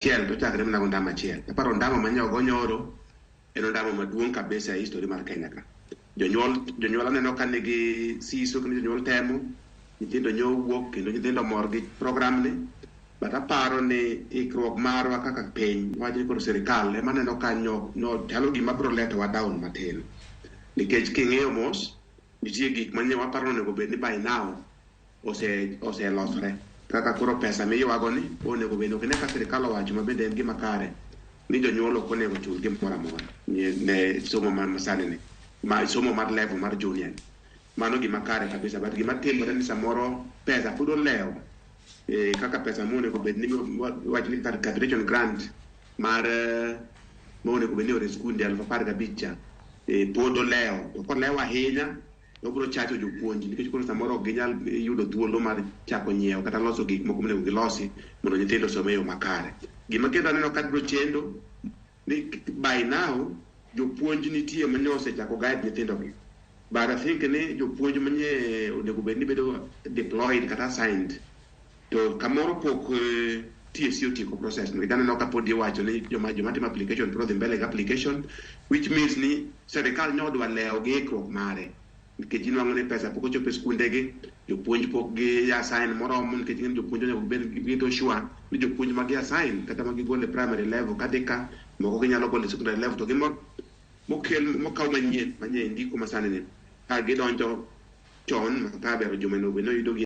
Achiel to chakre mana gi ondamo achiel. Aparo ondamo ma nyogo nyoro en ondamo maduong' kabisa e history mar Kenya ka. Jonyuol aneno ka nigi siso kendo jonyuol temo, nyithindo nyo wuok kendo nyithindo mor gi program ni. But aparo ni ikruok marwa kaka piny, wach ni koro sirikal ema aneno ka nyo chalo gima biro letowa down matin. Nikech king'iyo mos, nitie gik manye waparo ni onego bed ni by now oselosore. Kaka koro pesa miywago ni onego bed ok ine ka sirikal owacho ma bende en gima kare ni jonyuol ok onego chul gimoro amora ne somo ma sani ni ma somo mar level mar junior ni. Mano gima kare kabisa, but gima timore ni samoro pesa pod olewo kaka pesa monego bed ni wach ni capitation grant mar monego bed ni ore skunde 15,000 cha pod olewo. To kolewo ahinya to obiro chacho jopuonj nikech koro samoro ok ginyal yudo thuolo mar chako nyiewo kata loso gik moko monego gilosi mondo nyithindo osom e yo makare. Gima kendo aneno ka biro chendo ni by now jopuonj nitie manye osechako guide nyithindo gi. But I think ni jopuonj manye onego bed ni bedo deployed kata assigned to kamoro pok TSC otieko process no. Aneno ka pod iwacho ni joma timo application biro dhi mbele gi application, which means ni sirikal nyodwa lewo gi ikruok mare nikech inwang'o ni pesa pok ochopo e skundegi, jopuonj pok gi assign moromo nikech ing'e ni jopuonj onego bed gibedo sure ni jopuonj ma gi assign kata ma gigolo e primary level kadhi ka moko ginyalo golo e secondary level to gi mokel mokaw manyien manye ndiko masani ni ka gidonjo chon ma ka bero juma onego bed ni oyudo gi.